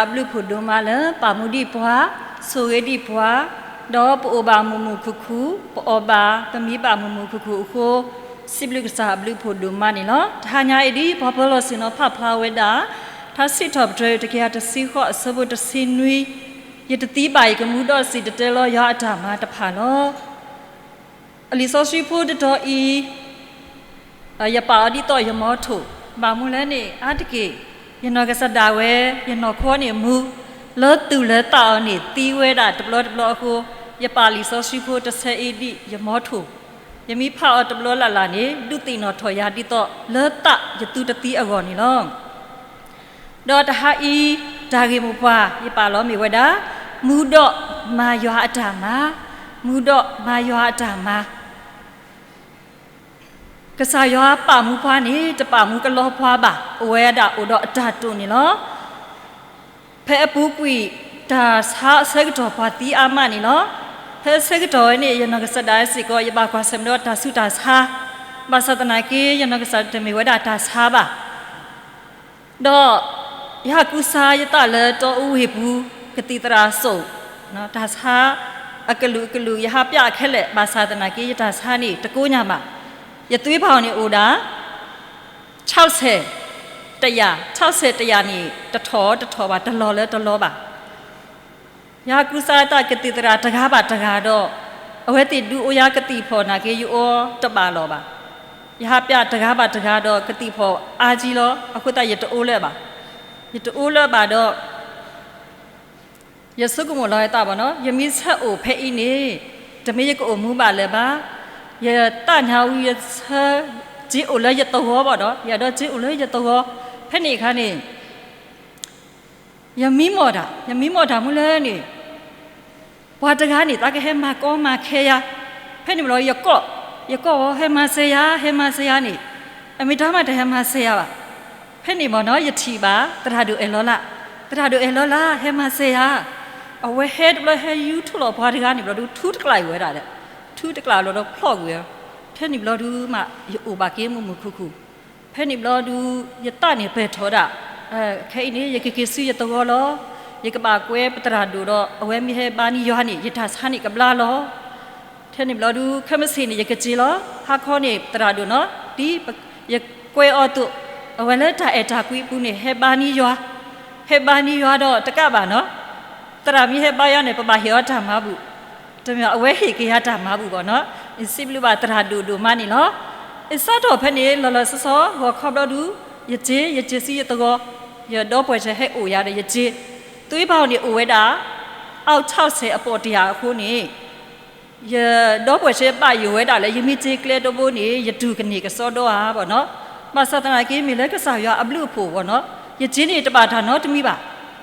အဘျုးအဖှိၣ်ဒိၣ်မးလၢပာ်မူဒံးပှၤ, ဆိၣ်ဂ့ၤဒံးပှၤ, ဒီးပအိၣ်ဘၣ်မုာ်မုာ်ခုၣ်ခုၣ်, ပအီၣ်ဘၣ်ပမံဘၣ်မုာ်မုာ်ခုၣ်ခုၣ်အဃိ, စံးဘျုးကစၢ်အဘျုးအဖှိၣ်ဒိၣ်မးန့ၣ်လီၤ. တဟါညါအံၤဒ်ပှၤပၢၤလီၢ်ဆ့ၣ်နီၤဖးဖျါဝဲဒၣ်, ထါစံးထီၣ်ပတြၢၤတကယၤတဆံဃိးအဆၢဖိတဆံနွံ, ယတသံဘၣ်ယကမူဒီးစံး တတဲလီၤယွၤအတၢ်မၤတဖၣ်လီၤ. အလံာ်စီဆှံဖိတတီၤအံၤ, ယပာ်အီၤဒ်သိးယမီထိၣ်, ဘၣ်မနုၤလဲၣ်န့ၣ် အါတက့ၢ် ယနီၢ်ကစၢ်ဒၣ်ဝဲ ယနီၢ်ခိန့ၣ်မူ, လၢသူၣ်လၢသးအီၤန့ၣ် သံဝဲဒၣ်တဘျီတဘျီအဃိ, ယပာ်လံာ်စီဆှံဖိတဆၢအံၤဒ်ယမီထိၣ်, ယမ့ၢ်ဖးအီၤတဘျီလၢ်လၢ်န့ၣ် ဒုးသ့ၣ်နီၣ်ထီၣ်ယၤဒ်သိးလၢသးယသူတသံအဂီၢ်န့ၣ်လီၤ. ဒီးတဟါအံၤ တၢ်ဂ့ၢ်မိၢ်ပှၢ် ယပာ်လီၤမ့ၢ်ဝဲဒၣ်, မူဒီးမၤယွၤအတၢ်မၤ, မူဒီးမၤယွၤအတၢ်မၤ. ကစၢ်ယွၤပာ်မူပှၤန့ၣ် တပာ်မူကလီပှၤဘၣ်, အိၣ်ဝဲဒၣ်အိၣ်ဒီးအတၢ်တိာ်န့ၣ်လီၤ. ဖဲအပူၤကွံာ် တၢ်ဆါအဆၢကတီၢ်ပှၤသံအါမးန့ၣ်လီၤ. ဖဲအဆၢကတီၢ်ဝဲန့ၣ် ယနီၢ်ကစၢ်ဒၣ်စ့ၢ်ကီး ယဘၣ်ကွၢ်ဆၢၣ်မဲာ်ဒီးတၢ်ဆူးတၢ်ဆါ, ဘၣ်ဆၣ်သနာ်က့ ယနီၢ်ကစၢ်တမ့ၢ်ဝဲဒၣ်တၢ်ဆါဘၣ်. ဒီးယဟးကူစါယသးလၢတီအူဝ့ၢ်ပူၤ ကသံၣ်သရၣ်စိာ်, တၢ်ဆါအကလုာ်ကလုာ် ယဟးပျးခဲလၢာ်, ဘၣ်ဆၣ်သနာ်က့ ယတၢ်ဆါန့ၣ် တကိညၢ်ဘၣ်. ယသွံၣ်ဖးအီၤန့ၣ်အိၣ်ဒၣ် ဆီဆဲးတယၢ်, ဆီဆဲးတယၢ်န့ၣ် တထီၣ်တထီၣ်ဘၣ်, တလီၤလၢတလီၤဘၣ်. ယဟးကူစါယသးကသံၣ်သရၣ်တဂၤဘၣ်တဂၤဒီး အဝဲသ့ၣ်ဒုးအိၣ်ယၤကသံၣ်ဖီၣ်နာ်က့ ယအိၣ်တဘၣ်လီၤဘၣ်. ယဟးပျးတဂၤဘၣ်တဂၤဒီး ကသံၣ်ဖီၣ်အါကံလီၤ. အဃိသတးယတအိၣ်လၢၤဘၣ်. ယတအိၣ်လၢၤဘၣ်ဒီး ယဆိကမိၣ်လီၤယသးဘၣ်နီၤ, ယမ့ၢ်ဆၢအိၣ်ဖဲအံၤန့ၣ် တမ့ၢ်ယကအိၣ်မူဘၣ်လၢၤဘၣ်. ယသးညါဝံၤယဆၢ က့အိၣ်လၢယသဝီဘၣ်ဒီး ယအဲၣ်ဒိးက့အိၣ်လၢယသဝီ. ဖဲန့ၣ်အခါန့ၣ် ယမံမီၢ်တၢ်, ယမံမီၢ်တၢ်မနုၤလဲၣ်န့ၣ် ပှၤတဂၤန့ၣ် သးကဟဲမၤကီမၤခဲယၤ, ဖဲန့ၣ်ဘျီယကိး, ယကိးဝဲ ဟဲမၤစၢၤယၤ, ဟဲမၤစၢၤယၤန့ၣ်, အမ့ၢ်တၢ်မးတဟဲမၤစၢၤယၤဘၣ်. ဖဲန့ၣ်ဘၣ်နီၤ ယထံၣ်ဘၣ် သရၣ်ဒိၣ်အဲၣ်လီၤလး, သရၣ်ဒိၣ်အဲၣ်လီၤလး ဟဲမၤစၢၤယၤ. အဝဲဟဲတဘျီဟဲယူၤထူၣ်လီၤပှၤတဂၤန့ၣ်ဘျီဒုး ထူတကျးအံၤဝဲဒၣ်ဒီး, ထူတကျးလီၤဒီးဖျီၣ်ကွံာ်ဝဲ. ဖဲန့ၣ်ဘျီဒုးမး ယအိၣ်ဘၣ်က့ၤမုာ်မုာ်ခုၣ်ခုၣ်. ဖဲန့ၣ်ဘျီဒုး ယသးန့ၣ်ပၢၢ်ထီၣ်ဒၣ်, ခဲအံၤန့ၣ် ယကက့ၤဆူယသဝီလီၤ. ယကဘၣ်ကွဲပသရၣ်ဒိၣ်ဒီး အဝဲမ့ၢ်ဟဲဘါန့ၢ်ယွၤန့ၣ် ယတၢ်ဆါန့ၣ်ကဘျါလီၤ. ထဲန့ၣ်ဘျီဒုး ခဲမုၢ်ဆ့ၣ်န့ၣ် ယကက့ၤလီၤ. ဟါခီန့ၣ် သရၣ်ဒိၣ်နီၤ ဒ်ယကွဲးအီၤအသိး, အဝဲလၢတၢ်အဲၣ်တၢ်ကွံအပူၤန့ၣ် ဟဲဘါန့ၢ်ယွၤ, ဟဲဘါန့ၢ်ယွၤဒီးတကးဘၣ်နီၤ, သရၣ်မ့ၢ်ဟဲဘါယွၤန့ၣ် ပဘၣ်ဟ့ၣ်အီၤတၢ်မၤဘူၣ်, တမ့ၢ်အဝဲဟ့ၣ်က့ၤယၤတၢ်မၤဘူၣ်ဘၣ်နီၤ. ယစံးဘျုးဘၣ်သရၣ်ဒိၣ်ဒိၣ်မးန့ၣ်လီၤ. အစးထီၣ်ဖဲန့ၣ် လီၤလီၤဆီဆီ ဂီၤခီဘျီဒုး ယက့ၤ, ယက့ၤဆူယသဝီ, ယဒီပုၢ်ဝဲၢ်ဆဲးဟဲအိၣ်ယၤဒီးယက့ၤ, သွံၣ်ဖးအီၤန့ၣ်အိၣ်ဝဲဒၣ် အီၣ်ဆီၣ်ဆဲးအပိာ်တယၢ်အဃိန့ၣ် ယဒီပုၢ်ဝဲၢ်ဆဲးဘၣ်ယိၣ်ဝဲဒၣ်လၢ ယမ့ၢ်က့ၤကျဲတဘိန့ၣ် ယတူၢ်ကန့ၢ်ကစီဒီဧါဘၣ်နီၤ. ဘၣ်ဆၣ်သနာ်က့ မ့ၢ်လၢကစၢ်ယွၤအဘျုးအဖှိၣ်ဘၣ်နီၤ, ယက့ၤန့ၣ်တဘၣ်တၢ်နီတမံၤဘၣ်.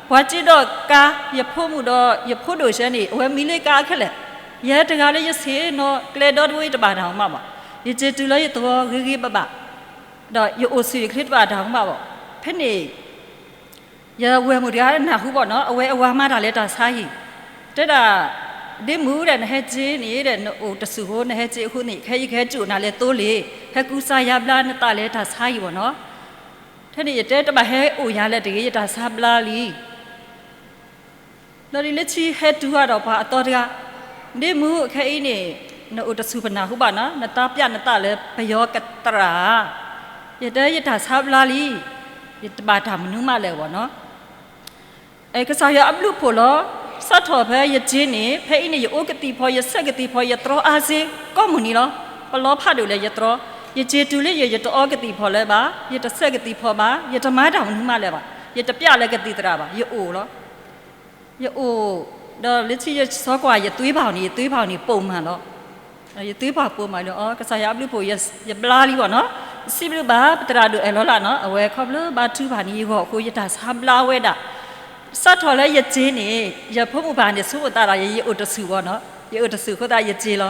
ပှၤက့ၤဒီးကါ, ယဖိမုၣ်ဒီးယဖိဒိၣ်ဆဲးန့ၣ် အဝဲမံလၢကါခဲလၢာ်, ယဲတဂၤလၢယဆ့ၣ်နီၤကျဲဒီတဘိအံၤတဘၣ်တၢ်မးဘၣ်. ယက့ၤတုၤလၢယသဝီဂ့ၤဂ့ၤဘၣ်ဘၣ်, ဒီးယအိၣ်ဆူၣ်ယချ့တဘၣ်တၢ်မးဘၣ်. ဖဲန့ၣ် ယဝဲၢ်မုၣ်တဂၤနၢ်ဟူဘၣ်နီၤ, အဝဲအဝၤမၤတၢ်လၢတၢ်ဆါဟံၣ်, တဲဒၣ်, ဒ့မုၣ်ဒီး နဟဲက့ၤန့ၣ်ဒီး နအိၣ်တဆူၣ်ဃိ နဟဲက့ၤအဃိန့ၣ် ခဲအံၤကဟဲကၠိၣ်နၤလဲၤသိလ့ၣ်, ဟဲကူစါယၤဘျါနသးလၢတၢ်ဆါဟံၣ်ဘၣ်နီၤ. ထဲန့ၣ်ယတဲတဘၣ်ဟဲအိၣ်ယၤလၢၤတဂ့ၤ, ယတၢ်ဆါဘျါလံ လီၤဒ်လၢခံဟဲတုၤဃီဒီးပှၤအသီတဂၤ, ဒ့မုၣ်ခဲအံၤန့ၣ် နအိၣ်တဆူၣ်ပနၢ်ဟူဘၣ်နီၤ, နသးပျးနသးလၢပယီၤကသရၣ်ဧါ. ယတဲယတၢ်ဆါဘျါလံ, ယတဘၣ်တၢ်မနုၤမးလၢၤဘၣ်နီၤ. ကစၢ်ယွၤအဘျုးအဖှိၣ်လီၤ. စးထီၣ်ဖဲယက့ၤန့ၣ် ဖဲအံၤန့ၣ် ယအိၣ်ကသံၣ်ဖီ ယဆဲးကသံၣ်ဖီ ယတြီအါစ့ ကိးမုၢ်နံၤလီၤ. ပလီၤဖးဒိၣ်လၢယတြီ, ယက့ၤတုၤလၢယ ယတအီကသံၣ်ဖီလၢၤဘၣ်, ယတဆဲးကသံၣ်ဖီဘၣ်, ယတမၤတၢ်မနုၤမးလၢၤဘၣ်, ယတပျးလၢကသံၣ်သရၣ်ဘၣ်, ယအိၣ်လီၤ. ယအိၣ်, ဒီးလၢခံယဆီကွၢ်ယသွံၣ်ဖးအီၤန့ၣ် ယသွံၣ်ဖးအီၤန့ၣ် ပိာ်မးလီၤ. ယသွံၣ်ဖးပိာ်မးလီၤ, ကစၢ်ယွၤအဘျုးအဖှိၣ် ယဘျါလံဘၣ်နီၤ. စံးဘျုးဘၣ်ပသရၣ်ဒိၣ်အဲၣ်လီၤလးနီၤ, အဝဲခီဖျိဘါထုကဖၣ်န့ၢ်ယဂီၢ်အဃိ ယတၢ်ဆါဘျါဝဲဒၣ်. စးထီၣ်လၢယက့ၤန့ၣ် ယဖိမုၣ်ဘၣ်န့ၣ် ဆိကမိၣ်သးဒီး ယအိၣ်တဆူၣ်ဘၣ်နီၤ, ယအိၣ်တဆူၣ်အဃိသတးယက့ၤလီၤ.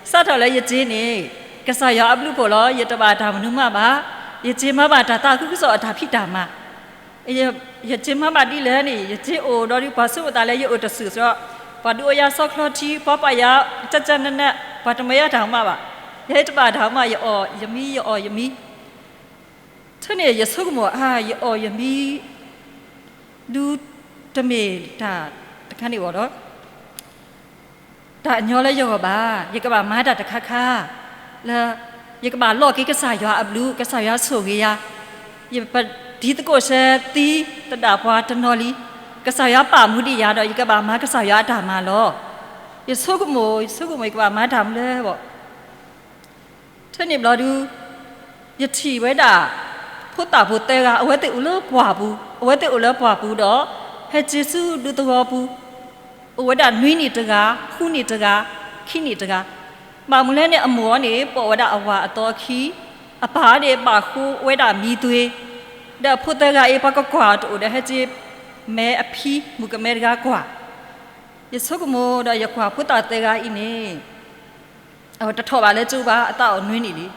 စးထီၣ်လၢယက့ၤန့ၣ် ကစၢ်ယွၤအဘျုးအဖှိၣ်လီၤ, ယတဘၣ်တၢ်မနုၤမးဘၣ်, ယက့ၤမၤဘၣ်တၢ်သးခုကစီၣ်အတၢ်ဖံးတၢ်မၤ ယက့ၤမၤဘၣ်ဒ်လဲၣ်န့ၣ် ယက့ၤအိၣ်ဒီးဒုး ပှၤဆိကမိၣ်သးလၢယအိၣ်တဆူၣ်စ့ၢ်, ပှၤဒုးအိၣ်ယၤဆီချီထံ ပှၤပာ်ယၤ ကၠၢ်ကၠၢ်နးနး, ပှၤတမၤယၤတၢ်မးဘၣ်. ယဟဲတဘၣ်တၢ်မး ယအီၣ်ယမံ ယအီၣ်ယမံ ထဲန့ၣ် ယဆိကမိၣ်အါ ယအီၣ်ယမံ ဒုး တမ့ၢ်တၢ်တခါန့ၣ်ဘၣ်ဒီး တၢ်အညီလၢယဂီၢ်ဘၣ်. ယကဘၣ်မၤတၢ်တခါခါ လၢ ယကဘၣ်လီၢ်က့ၤကစၢ်ယွၤအဘျုး ကစၢ်ယွၤဆိၣ်ဂ့ၤယၤ, ယပဒံသကိးဆၢသံသဒၣ်ပှၤတနီၤလံ, ကစၢ်ယွၤပာ်မူဒံးယၤဒီး ယကဘၣ်မၤကစၢ်ယွၤအတၢ်မၤလီၤ. ယဆိကမိၣ် ယဆိကမိၣ် ယကဘၣ်မၤတၢ်မနုၤလဲၣ်ဘၣ် ထဲန့ၣ်ဘျီဒုး ယထံၣ်ဝဲဒၣ် ဖိသၣ်ဖိသၢဂၤ အဝဲသ့ၣ်အိၣ်လၢပှၢ်ပူၤ, အဝဲသ့ၣ်အိၣ်လၢပှၢ်ပူၤဒီး ဟဲက့ၤဆူဒူသဝီပူၤ, အိၣ်ဝဲဒၣ်နွံနံၣ်တဂၤ, ဃုနံၣ်တဂၤ, ခံနံၣ်တဂၤ, ဘၣ်မနုၤလဲၣ်န့ၣ် အမိၢ်အီၤန့ၣ် ပိာ်ဝဲဒၣ်အဝၤအသီအခံ, အပၢ်န့ၣ်ဘၣ်ဃိဝဲဒၣ်မံသွ့, ဒီးအဖိသၢဂၤအံၤ ပှၤကကွၢ်တအိၣ်ဒီး ဟဲက့ၤမဲအဖံ မုၣ်ကမဲတဂၤကွၢ် ယဆိကမိၣ်ဒီးယကွၢ်ဖိသၣ်သၢဂၤအံၤန့ၣ် အဝဲတထီၣ်ဘၣ်လၢကၠိဘၣ် အသးအိၣ်နွံနံၣ်လံ.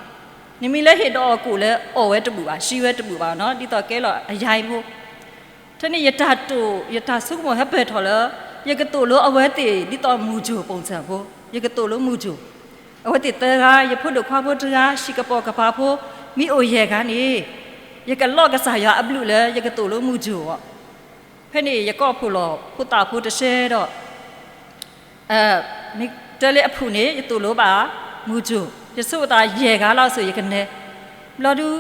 နမ့ၢ်လၢဟ့ၣ်ဒီးအီၤကိၣ်လၢအီၣ်ဝဲတဘူၣ်ဘၣ် ဆှံဝဲတဘူၣ်ဘၣ်နီၤ ဒ်သိးကဲလီၤအယါအံၤဖိ. ထဲန့ၣ်ယတၢ်တိာ် ယတၢ်ဆိကမိၣ်ဟဲပၢၢ်ထီၣ်လၢ ယကသိၣ်လိအဝဲသ့ၣ်ဒ်သိးမုၢ်ကိၣ်ပိၣ်စၢၣ်ဖိ, ယကသိၣ်လိမုၢ်ကိၣ်, အဝဲသ့ၣ်သၢဂၤ ယဖိဒိၣ်ခွါဖိတဂၤ ဟံၣ်ကပီၤကပၤဖိ မ့ၢ်အိၣ်ယဲၢ်ဂၤန့ၣ် ယကလီၢ်ကစၢ်ယွၤအဘျုးလၢယကသိၣ်လိမုၢ်ကိၣ်အီၤ. ဖဲန့ၣ်ယကိးဖှိၣ်လီၤဖိသၣ်ဖိတစဲးဒီး မ့ၢ်တဲလၢအဖုၣ်န့ၣ် ယသိၣ်လိဘၣ်မုၢ်ကိၣ်, ယဆိကမိၣ်သးယဲၢ်ဂၤလီၤဆိ ယကနဲ, ဘျီဒုး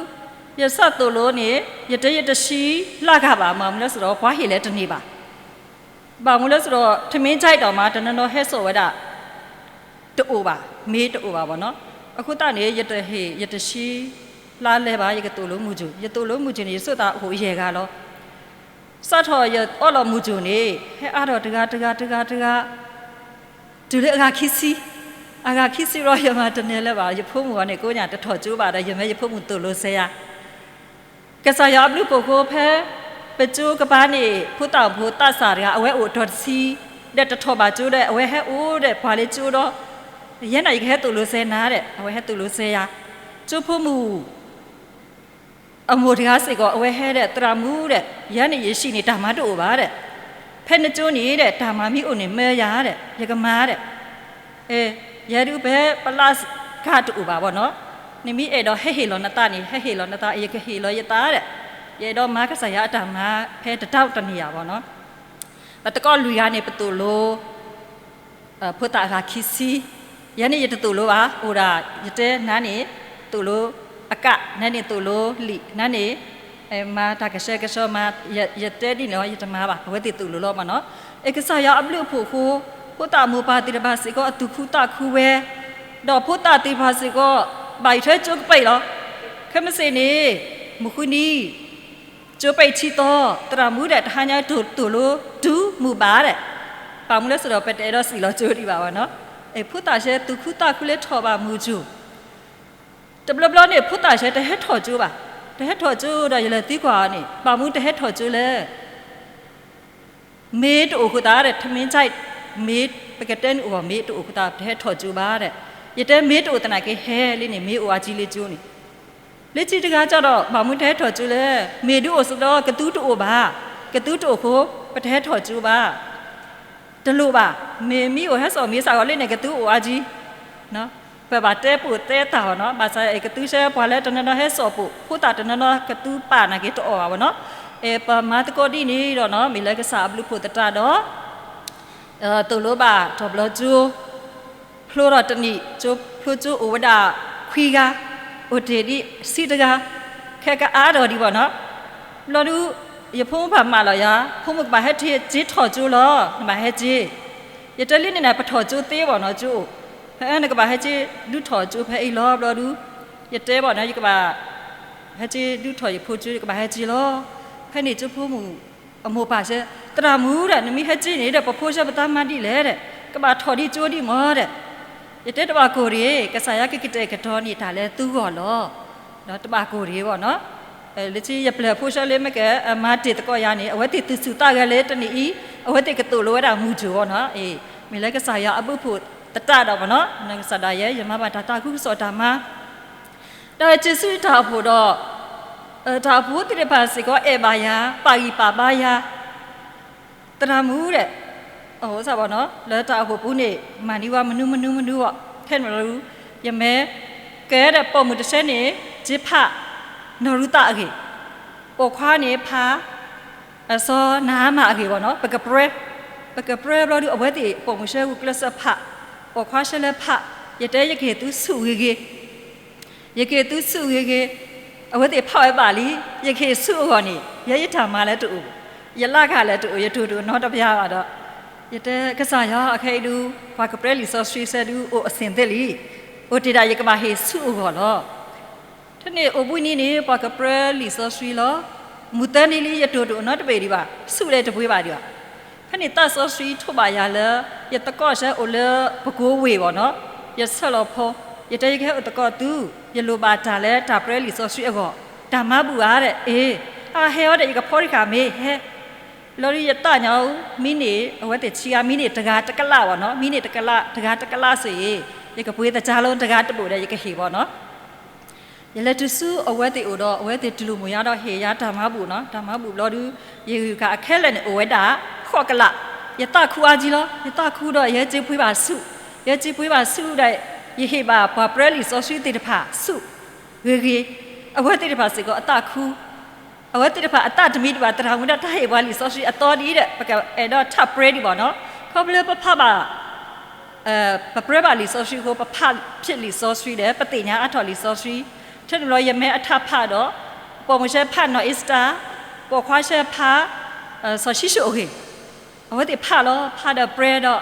ယစးသိၣ်လိန့ၣ် ယတဲယတဆံလၢဂၤဘၣ် မ့ၢ်မနုၤလဲၣ်ဆိုတော့ ပှၤဟ့ၣ်လၢတန့ၢ်ဘၣ်. ဘၣ်မနုၤလဲၣ်ဆိုတော့ ထမင်းချိုက်ဒီးမး တနီၤနီၤဟဲစိာ်ဝဲဒၣ် တအိၣ်ဘၣ်, မ့ၢ်တအိၣ်ဘၣ်ဘၣ်နီၤ. အဃိသတးန့ၣ် ယတဟ့ၣ် ယတဆံလၢလဲၤဘၣ် ယကသိၣ်လိမုၢ်ကိၣ်, ယသိၣ်လိမုၢ်ကိၣ်န့ၣ် ယဆိကမိၣ်သးအိၣ်ယဲၢ်ဂၤလီၤ. စးထီၣ်ယအီၣ်လီၤမုၢ်ကိၣ်န့ၣ် ဟဲအါထီၣ်တဂၤတဂၤတဂၤတဂၤ တုၤလၢအဂၤခံဆံ, အဂၤခံဆံဒီး ယမၤတနဲလၢၤဘၣ်, ယဖိမုၣ်အီၤန့ၣ် ကိးညါတထီၣ်ကၠိဘၣ်ဒီး ယမ့ၢ်ယဖိမုၣ်သိၣ်လိစဲယၤ ကစၢ်ယွၤအဘျုးအဖှိၣ်အဃိ ဖဲပကၠိကပၤန့ၣ် ဖိသၣ်ဖိသးစၢ်တဂၤ အဝဲအိၣ်အတီၤတဆံ, ဒီးတထီၣ်ဘၣ်ကၠိဒီး အဝဲဟဲအိၣ်ဒီးပှၤလၢကၠိဒီး ယဲန့ၣ် ယကဟဲသိၣ်လိစဲနၤဒီး အဝဲဟဲသိၣ်လိစဲယၤ, ကၠိဖိမုၣ် အမိၢ်တဂၤစ့ၢ်ကီး အဝဲဟဲဒီး သရၣ်မုၣ်ဒီး ယၤန့ၣ်ယဟံၣ်န့ၣ် တၢ်မၤတအိၣ်ဘၣ်ဒီး, ဖဲနကၠိန့ၣ်ဒီး တၢ်မၤမ့ၢ်အိၣ်န့ၣ် မၢယၤဒီး ယကမၤဒီး, ယဲဒုးဖဲပလၢ်ကါတအိၣ်ဘၣ်ဘၣ်နီၤ, နမ့ၢ်အဲၣ်ဒိးဟဲဟ့ၣ်လီၤနသးန့ၣ် ဟဲဟ့ၣ်လီၤနသး ယကဟ့ၣ်လီၤယသးဒီး, ယအဲၣ်ဒိးမၤကစၢ်ယွၤအတၢ်မၤ ဖဲတတၢ်တန့ၢ်ယၤဘၣ်နီၤ, ပသကိးလွံၢ်ဂၤန့ၣ် ပသိၣ်လိ ဖိသၣ်အဂၤခံဆံ, ယဲန့ၣ်ယတသိၣ်လိဘၣ်, အိၣ်ဒၣ်ယတဲနၤန့ၣ် သိၣ်လိအကၣ်, နၤန့ၣ်သိၣ်လိလံာ်, နၤန့ၣ် မၤတၢ်ကဆှဲကဆှီမၤ, ယတဲဒ်န့ၣ် ယတမၤဘၣ်, အဝဲသ့ၣ်သိၣ်လိလီၤမးနီၤ. အဲ ကစၢ်ယွၤအဘျုးအဖှိၣ်အဃိ ဖိသၣ်မိၢ်ပၢ်သ့ၣ်တဖၣ်စ့ၢ်ကီး အသူၣ်ခုသးခုဝဲ, ဒီးဖိသၣ်သ့ၣ်တဖၣ်စ့ၢ်ကီး ဘၣ်ယထွဲကၠိကပံာ်လီၤ. ခဲမုၢ်ဆ့ၣ်န့ၣ် မုၢ်ဃုနံၤ ကၠိပံာ်ထံသီ, သရၣ်မုၣ်ဒီး တဟါညါတိၢ်လိာ်တုၤမုၢ်ဘၣ်ဒီး, ဘၣ်မနုၤလဲၣ်ဆိုတော့ ပတအဲၣ်ဒိးစံၣ်လီၤကၠိဒံးဘၣ်ဘၣ်နီၤ. အဲ ဖိသၣ်ဆဲးသူၣ်ခုသးခုလၢထီၣ်ဘၣ်မုၢ်ကိၣ်, တဘျီဘျီန့ၣ် ဖိသၣ်ဆဲးတဟဲထီၣ်ကၠိဘၣ်, တဟဲထီၣ်ကၠိဒီး ယလဲၤသံကွၢ်အီၤန့ၣ် ဘၣ်မနုၤတဟဲထီၣ်ကၠိလဲၣ် မ့ၢ်တအိၣ်ဃိသးဒီး ထမင်းချိုက် မ့ၢ်ပကတဲန့ၣ်အိၣ်ဂီၢ် မ့ၢ်တအိၣ်ဃိသး တဟဲထီၣ်ကၠိဘၣ်ဒီး, ယတဲမ့ၢ်တအိၣ်သနာ်က့ ဟဲလံန့ၣ် မ့ၢ်အိၣ်အါကံလၢကၠိန့ၣ်, လၢခံတဂၤကဒီး ဘၣ်မနုၤတဟဲထီၣ်ကၠိလဲၣ်, မ့ၢ်ဒုးအိၣ်စ့ၢ်ဒီး ကသူတအိၣ်ဘၣ်, ကသူတအိၣ်ဃိ ပတဟဲထီၣ်ကၠိဘၣ် တလိၣ်ဘၣ်, မ့ၢ်မ့ၢ်အိၣ်ဟဲစိာ်မ့ၢ်စးဂီၤလၢန့ၣ် ကသူအိၣ်အါကံ, ပဘၣ်တဲပိာ်တဲသးအီၤနီၤ, ဘၣ်ဆၣ်အဲ ကသူဆဲးပှၤလၢတနီၤနီၤဟဲစိာ်ပိာ် ဖိသၣ်တနီၤနီၤကသူပာ်နာ်က့တအီၣ်ဘၣ်ဘၣ်နီၤ, အဲ ပမၤသကိးဒ်န့ၣ်ဒီးနီၤ မ့ၢ်လၢကစၢ်အဘျုးအဖှိၣ်သတးဒီး သိၣ်လိဘၣ်ထီၣ်ဘျီကၠိ, ဖျိထီၣ်တနံၣ် ကၠိဖျိကၠိအိၣ်ဝဲဒၣ်ခွံဂၤ, အိၣ်တ့ၢ်ဒံးဆံတဂၤ, ခဲကအါထီၣ်ဒံးဘၣ်နီၤ, ဘျီဒုး ယဖိမုၣ်ဘၣ်မးလီၤယၤ, ဖိမုၣ်ကဘၣ်ဟဲက့ၤထီၣ်ကၠိလီၤ, နဘၣ်ဟဲက့ၤ, ယတဲလံန့ၣ်န့ၣ် ပထီၣ်ကၠိသ့ဘၣ်နီၤ ကၠိအိၣ်, ဖဲနကဘၣ်ဟဲက့ၤဒုးထီၣ်ကၠိဖဲအံၤလီၤ ဘျီဒုး, ယတဲဘၣ်နီၤ ယကဘၣ် ဟဲက့ၤဒုးထီၣ်ယဖိကၠိ ယကဘၣ်ဟဲက့ၤလီၤ, ဖဲန့ၣ်ကၠိဖိမုၣ် အမိၢ်ပၢ်ဆဲး, သရၣ်မုၣ်ဒီး နမ့ၢ်ဟဲက့ၤန့ၣ်ဒီး ပဖိဆဲးပသးမၤဒ်လဲၣ်ဒီး, ကဘၣ်ထီၣ်ဒံးကၠိဒံးမးဒီး, ယတဲတဘၣ်ကိၢ်ဒံး, ကစၢ်ယွၤကကတဲာ်ကတီၤန့ၢ်တၢ်လၢသုဂီၢ်လီၤ, တဘၣ်ကိၢ်ဒံးဘၣ်နီၤ, လၢခံယပျဲၢ်ဖိဆဲးလၢမ့ၢ်ကမၤတ့ၢ်သကိးယၤန့ၣ် အဝဲသ့ၣ်သူၣ်ဆူၣ်သးဂဲၤလၢတနံၣ်အံၤ, အဝဲသ့ၣ်ကသိၣ်လိဝဲဒၣ်မုၢ်ကၠိဘၣ်နီၤ, မ့ၢ်လၢကစၢ်ယွၤအဘျုးအဖှိၣ်သတးဒီးဘၣ်နီၤ, နကစၢ်ဒၣ်ယဲ ယမၤဘၣ်တၢ်သးခုကစီၣ်တၢ်မၤ ဒီးစုတၢ်အိၣ်ဖှိၣ်ဒီး တၢ်အိၣ်ဖှိၣ်သ့ၣ်တဖၣ်စ့ၢ်ကီးအဲၣ်ဘၣ်ယၤ, ပာ်ဂံၢ်ပာ်ဘါယၤ, သရၣ်မုၣ်ဒီး, အဝဲစ့ၢ်ဘၣ်နီၤ လၢတၢ်အိၣ်ဖှိၣ်ပူၤန့ၣ် မၤန့ၢ်ဝဲမနုၤမနုၤမနုၤအီၤ, ခဲန့ၣ် ယမ့ၢ်ကဲဒီးပိာ်မုၣ်တဆဲးန့ၣ် က့ၤဖး နီၢ်ရူၤသးအဂ့ၢ်, ပိာ်ခွါန့ၣ်ဖး စီၤနၤမၣ်အဂ့ၢ်ဘၣ်နီၤ, ပကပြၢ, ပကပြၢဘျီဒုး အဝဲသ့ၣ်ပိာ်မုၣ်ဆှၢဂုာ်ကျဲးစၢးဖး, ပိာ်ခွါဆှၢလၢဖး, ယတဲယကဟ့ၣ်သုဆူၣ်ဂ့ၤဂ့ၤ, ယကဟ့ၣ်သုဆူၣ်ဂ့ၤဂ့ၤ, အဝဲသ့ၣ်ဖးဝဲဘၣ်လံ, ယကဟ့ၣ်ဆူၣ်အဂီၢ်န့ၣ် ယဲယတၢ်မၤလၢတအိၣ်, ယလၢ်ကလဲၣ်တအိၣ်, ယတိၢ်ဒိၣ်နီတဘျီဘၣ်ဒီး, ယတဲကစၢ်ယွၤ အခဲအံၤဒုး ပှၤကပြၢလံာ်စီဆှံဆၢဒုးအိၣ်အသင့်သ့လံ, အိၣ်တ့ၢ်ဒၣ်ယကဘၣ်ဟ့ၣ်ဆူၣ်အဂီၢ်လီၤ. ထဲန့ၣ်အိၣ်ဘှံးနံၤန့ၣ် ပှၤကပြၢလံာ်စီဆှံလီၤ. မုၢ်သၢနံၤလံ ယတိၢ်ဒိၣ်နီတဘ့ၣ်ဒံးဘၣ်, ဆူၣ်လၢတပှ့ၤဘၣ်ဒံးဘၣ်. ဖဲန့ၣ်သးစီဆှံထိးဘၣ်ယၤလၢ ယသကိးဆၢအိၣ်လၢပကိးဝ့ၢ်ဘၣ်နီၤ, ယဆၢလီၤဖိ, ယတဲယကဟဲအိၣ်သကိးသု, ယလိၣ်ဘၣ်တၢ်လၢတၢ်ပြၢလံာ်စီဆှံအဂီၢ်, တၢ်မၤဘူၣ်ဧါဒီး, အ့, အဟဲအီၤဒီး ယကဖီတခါမ့ၢ်ဟဲ လီၤဒုးယသးညါအူ, မံန့ၢ်အဝဲသ့ၣ်ဆံးအါ, မံန့ၢ်တဂၤတကလးဘၣ်နီၤ, မံန့ၢ်တကလး, တဂၤတကလးစ့ၢ်, ယကပှ့ၤသတးလီၤ, တဂၤတဘိၣ်ဒီး ယကဟ့ၣ်ဘၣ်နီၤ. ယလဲၤတုၤဆူအဝဲသ့ၣ်အိၣ်ဒီး အဝဲသ့ၣ်တူၢ်လိာ်မုာ်ယၤဒီးဟ့ၣ်ယၤတၢ်မၤဘူၣ်နီၤ, တၢ်မၤဘူၣ်ဘျီဒုး, ယဂုၤကၤအခဲလၢာ်န့ၣ်အိၣ်ဝဲဒၣ်, ဃိးကလး, ယသးခုအါကံလီၤ, ယသးခုဒီးယဟဲစ့ပှ့ၤဘၣ်ဆူၣ်, ယဟဲစ့ပှ့ၤဘၣ်ဆူၣ်ဒီး, ယဟ့ၣ်ဘၣ်ပှၤပြၢလံာ်စီဆှံသ့ၣ်တဖၣ်ဆူၣ်, ဂ့ၤဂ့ၤ, အဝဲသ့ၣ်တဖၣ်စ့ၢ်ကီးအသးခု အဝဲသ့ၣ်တဖၣ်အသးတမံဒံးဘၣ် သရၣ်မုၣ်ဒီးတၢ်ဟ့ၣ်ပှၤလံာ်စီဆှံအသီဒ်အံၤဒီး ပကအဲၣ်ဒိးထးပြဲဒံးဘၣ်နီၤ, ခီဖျိလၢပဖးဘၣ်, ပပြၢဘၣ်လံာ်စီဆှံအဃိ ပဖးဖျ့လံာ်စီဆှံဒီး ပသ့ၣ်ညါအါထီၣ်လံာ်စီဆှံ, ထဲန့ၣ်ဘျီယမ့ၢ်အထးဖးဒီး, ပိာ်မုၣ်ဆှၢဖးနီၢ်အ့စတၢၢ်, ပိာ်ခွါဆှၢဖး, စီၤၡံၣ်စိၣ်အဂ့ၢ် အဝဲသ့ၣ်ဖးလီၤ, ဖးဒီးပြဲဒီ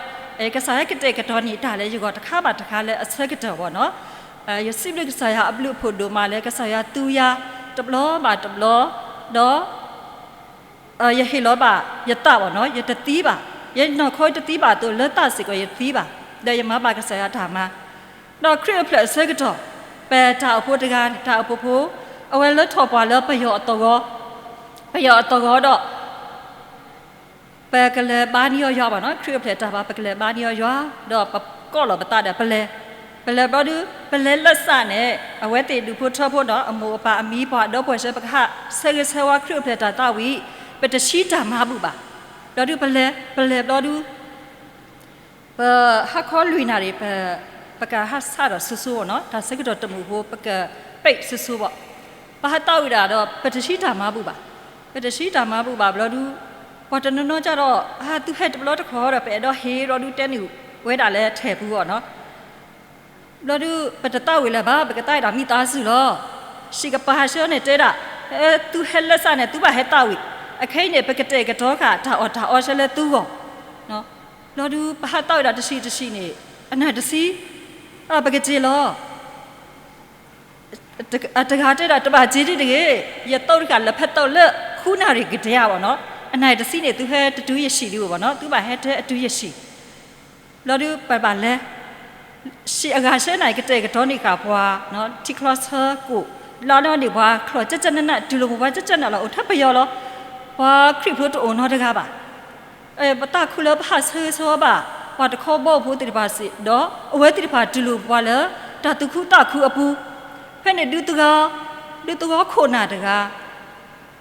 း, ကစၢ်ယွၤကတဲာ်ကတီၤန့ၢ်တၢ်လၢယဂီၢ်တခါဘၣ်တခါလၢအဆၢကတီၢ်ဘၣ်နီၤ, ယစံးဘျုးကစၢ်ယွၤအဘျုးအဖှိၣ်ဒိၣ်မးလၢကစၢ်ယွၤသူယၤတဘျီဘၣ်တဘျီ, ဒီး ယဟ့ၣ်လီၤဘၣ်ယသးဘၣ်နီၤ, ယတသံဘၣ်, ယနီၢ်ခိတသံဘၣ်အသိး လၢသးစ့ၢ်ကီးယတသံဘၣ်, ဒီးယမၤဘၣ်ကစၢ်ယွၤတၢ်မၤ, ဒီးခရံာ်အိၣ်ဖျဲၣ်အဆၢကတီၢ်, ပတၢ်အိၣ်ဖှိၣ်တဂၤန့ၣ် တၢ်အိၣ်ဖှိၣ်ဖိ, အဝဲလၢထီၣ်ပှၤလၢပယီၤအသဝီ, ပယီၤအသဝီဒီး ပကလဲၤဘါန့ၢ်အီၤယွၤဘၣ်နီၤ, ခရံာ်အိၣ်ဖျဲၣ်တၢ်ဘၣ် ပကလဲၤဘါန့ၢ်အီၤယွၤ, ဒီးပကိးလီၤပသးဒီးပလဲၤ, ပလဲၤဘျီဒုး, ပလဲၤလၢစးန့ၣ် အဝဲသ့ၣ်ဒူၣ်ဖိထၢဖိဒီး အမိၢ်အပၢ်အမံၤပှၢ်ဒီပုၢ်ဝဲၢ်ဆှၢ ပကဟးဆၢဂ့ၤဆၢဝါခရံာ်အိၣ်ဖျဲၣ်တၢ်သးဝံၣ်, ပတဆံတၢ်မၤဘူၣ်ဘၣ်, ဘျီဒုးပလဲၤ, ပလဲၤဘျီဒုး ပဟါခီလွံၢ်နၣ်ရံၣ် ပ, ပကဟးဆၣ်ဒီးစိၤစိၤဘၣ်နီၤ, တၢ်ဆၢကတီၢ်တမုာ်ဖိ ပကပ့းစိၤစိၤဘၣ်, ပဟးသးဝံၣ်ဒၣ်ဒီး ပတဆံတၢ်မၤဘူၣ်ဘၣ်, ပတဆံတၢ်မၤဘူၣ်ဘၣ်ဘျီဒုး, ပှၤတနီၤနီၤကဒီး အဟးသုဟဲတဘျီတခီဒီး ပအဲၣ်ဒိးဟ့ၣ်ဘျီဒုးတဲန့ၢ်ဝဲဒၣ်လၢထဲၣ်ပူၤဘၣ်နီၤ ဘျီဒုး ပတသးဝံၣ်လၢၤဘၣ် ပကသးဝံၣ်ဒၣ်မံသးစူၤလီၤ, စံးကပၤဟးဆှၢန့ၣ်တဲဒၣ်, သုဟဲလၢစးန့ၣ် သုဘၣ်ဟဲသးဝံၣ်, အခဲအံၤန့ၣ် ပကတဲာ်ကတီၤဃာ်တၢ်အီၣ်တၢ်အီဆှၢလၢသုဂီၢ်, ဘျီဒုး ပဟးသးဝံၣ်ဒၣ်တဆံးတဆံးန့ၣ်, အနၢ်တဆံ, ပကစ့လီၤ တဂၤတဲဒၣ် တဘၣ်စ့ဒ်တဂ့ၤ, ယသိတဂၤလၢဖဲသိးလၢ ဃုနၣ်ရံၣ်ကတၢၢ်ဘၣ်နီၤ, အနၢ်တဆံန့ၣ် သုဟဲတတုၤယဟံၣ်ဒံးဘၣ်နီၤ, သုဘၣ်ဟဲထဲအတုၤယဟံၣ်, ဘျီဒုးပဘၣ်လဲၤ, ဟံၣ်အဂၤဆၢနၣ်ရံၣ် ကတဲာ်ကတီၤန့ၢ်ဃာ်ပှၤ, ထံချီဆၢကိၣ်, လါနီၣ်န့ၣ်ပှၤချီၣ်ကၠၢ်ကၠၢ်နးနး တူၢ်လိာ်မုာ်ပှၤကၠၢ်ကၠၢ်နးလီၤ အိၣ်ထဲပယီၤလီၤ, ပှၤခရံာ်ဖိတအိၣ်နီတဂၤဘၣ် ပသးခုလၢပဟးဆၢဂ့ၤဆၢဝါဘၣ် ပှၤတခီဘီဖိသ့ၣ်တဖၣ်စ့ၢ်, ဒီးအဝဲသ့ၣ်တဖၣ်တူၢ်လိာ်ပှၤလၢ တၢ်သူၣ်ခုသးခုအပူၤ, ဖဲန့ၣ်ဒုးသဂီၤ, ဒုးသဂီၤခိၣ်နၢ်တဂၤ,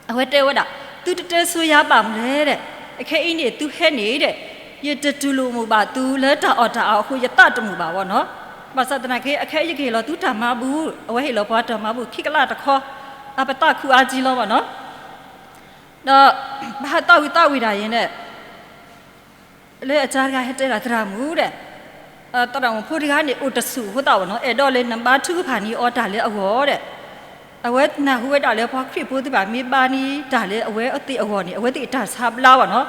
အဝဲတဲဝဲဒၣ်, သုတတဲဆိယၤဘၣ်မနုၤလဲၣ်ဒီး, အခဲအံၤန့ၣ်သုဟဲန့ၣ်ဒီး, ယတတူၢ်လိာ်မုာ်ဘၣ်သုလၢတၢ်အီၣ်တၢ်အီအဃိ ယသးတမုာ်ဘၣ်ဘၣ်နီၤ, ဘၣ်ဆၣ်သနာ်က့ အခဲအံၤယကဟ့ၣ်လီၤသုတၢ်မၤဘူၣ်, အဝဲဟ့ၣ်လီၤပှၤတၢ်မၤဘူၣ်ခံကလးတခီ, အပသးခုအါကံလီၤဘၣ်နီၤ ဒီးပဟးသးဝံၣ်သးဝံၣ်ဒၣ်ယဲန့ၣ်, လၢအကါတဂၤဟဲတဲဒၣ်သရၣ်မုၣ်ဒီး, သရၣ်မုၣ်ဖိတဂၤန့ၣ် အိၣ်တဆူၣ်အဃိသတးဘၣ်နီၤ, အဲၣ်ဒိးလၢနဘါထုကဖၣ်န့ၢ်အီၤတၢ်လၢအဂီၢ်ဒီး, အဝဲနၢ်ဟူဝဲဒၣ်လၢပှၤခရံာ်ဖိသ့ၣ်တဖၣ်မ့ၢ်ဘါန့ၢ်တၢ်လၢအဝဲသ့ၣ်အဂီၢ်န့ၣ် အဝဲသ့ၣ်တၢ်ဆါဘျါဘၣ်နီၤ,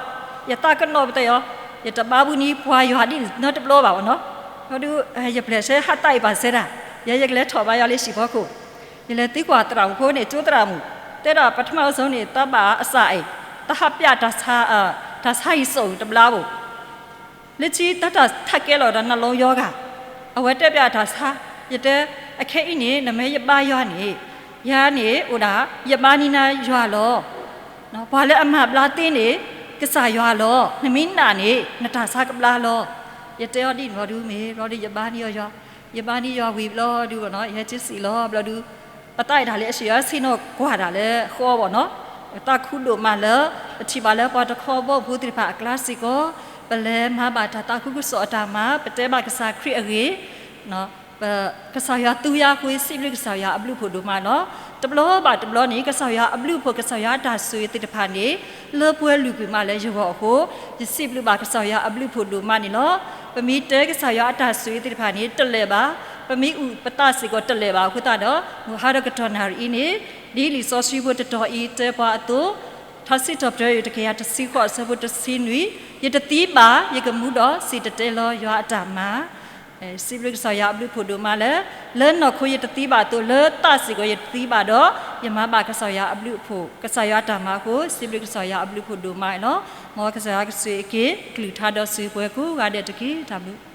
ယသးကနီၣ်ပသးအီၤ, ယတဘါဘူၣ်န့ၢ်ပှၤယွၤဒ်နီတဘျီဘၣ်ဘၣ်နီၤ, ဒီးဒုး ယပျဲၢ်ဆဲဟးသးဝံၣ်ပာ်စဲဒၣ်, ယဲယကလဲၤထီၣ်ဘါယွၤလၢဟံၣ်ဖီခိၣ် ယလဲၤသံကွၢ်သရၣ်မုၣ်ဖိန့ၣ် ကၠိသရၣ်မုၣ်, တဲဒၣ်ပထမအစိၤန့ၣ် သးဘၣ်အစၢ်အံၤ, တဟးပျးတၢ်ဆါ, တၢ်ဆါဟံၣ်စိၣ်တဘျါဘၣ်, လၢခံတၢ်ဆါခဲလီၤဒီးနလီယီဂၤ, အဝဲတဲပျးတၢ်ဆါ, ယတဲ, အခဲအံၤန့ၣ် နမ့ၢ်ယဘါယွၤန့ၣ်, ယၤန့ၣ်အိၣ်ဒၣ်, ယဘါန့ၢ်နၤယွၤလီၤ ပှၤလၢအမၤဘျါသ့န့ၣ်, ကစၢ်ယွၤလီၤ, နမ့ၢ်နာ်န့ၣ် နတၢ်ဆါကဘျါလီၤ, ယတဲအီၤဒ်န့ၣ်ဘျီဒုးမ့ၢ်, ဘျီဒုးယဘါန့ၢ်အီၤယွၤ, ယဘါန့ၢ်ယွၤဝံၤဘျီဒုးဘၣ်နီၤ, ယဟဲက့ၤစံးလီၤဘျီဒုး, ပသးဝံၣ်ဒၣ်လၢအစံၣ်အဆ့ၣ်နီၤကွၢ်ဒၣ်လၢဃီဘၣ်နီၤ, ပသးခုဒိၣ်မးလၢ, ပထံၣ်ဘၣ်လၢပှၤတခီဘီဖိသ့ၣ်တဖၣ်အကျါစ့ၢ်ကီး, ပလဲၤမၤဘၣ်တၢ်သးခုကစီၣ်အတၢ်မၤ, ပတဲဘၣ်ကစၢ်ခရံာ်အဂ့ၢ်, ပကစၢ်ယွၤသူယၤအဃိ ယစံးဘျုးကစၢ်ယွၤအဘျုးအဖှိၣ်ဒိၣ်မးလီၤ. တဘျီဘၣ်တဘျီန့ၣ် ကစၢ်ယွၤအဘျုးအဖှိၣ် ကစၢ်ယွၤအတၢ်ဆိၣ်ဂ့ၤသ့ၣ်တဖၣ်န့ၣ် လၢပှဲၤလုာ်ကွံာ်မးလၢယဂီၢ်အဃိ ယစံးဘျုးဘၣ်ကစၢ်ယွၤအဘျုးအဖှိၣ်ဒိၣ်မးန့ၣ်လီၤ. ပမ့ၢ်တဲကစၢ်ယွၤအတၢ်ဆိၣ်ဂ့ၤသ့ၣ်တဖၣ်န့ၣ် တလၢာ်ဘၣ်, ပမ့ၢ်အုၣ်ပသးစ့ၢ်ကီးတလၢာ်ဘၣ်အဃိသတးဒီး မုၢ်ဟါဒီးကတီၢ်နၣ်ရံၣ်အံၤန့ၣ် ဒ်လံာ်စီဆှံဖိတတီၤအံၤတဲပှၤအသိး, ထါစံးထီၣ်ပတြၢၤ တကယၤတဆံဃိး အဆၢဖိတဆံနွံ, ယတသံဘၣ်, ယကမူဒီးစံၣ်တဲၤတဲလီၤယွၤအတၢ်မၤ စံးဘျုးကစၢ်ယွၤအဘျုးအဖှိၣ်ဒိၣ်မးလၢ လၢနီၢ်ခိယတသံဘၣ်အသိး လၢသးစ့ၢ်ကီးယတသံဘၣ်ဒီး ယမၤဘၣ်ကစၢ်ယွၤအဘျုးအဖှိၣ် ကစၢ်ယွၤအတၢ်မၤအဃိ စံးဘျုးကစၢ်ယွၤအဘျုးအဖှိၣ်ဒိၣ်မးလီၤ. မ်ကစၢ်ယွၤကဆိၣ်ဂ့ၤက့ၤ ကလုၢ်ကထါဒီးစံးပှဲၤကိးဂၤဒဲးတက့ၢ်. တၢ်ဘျုး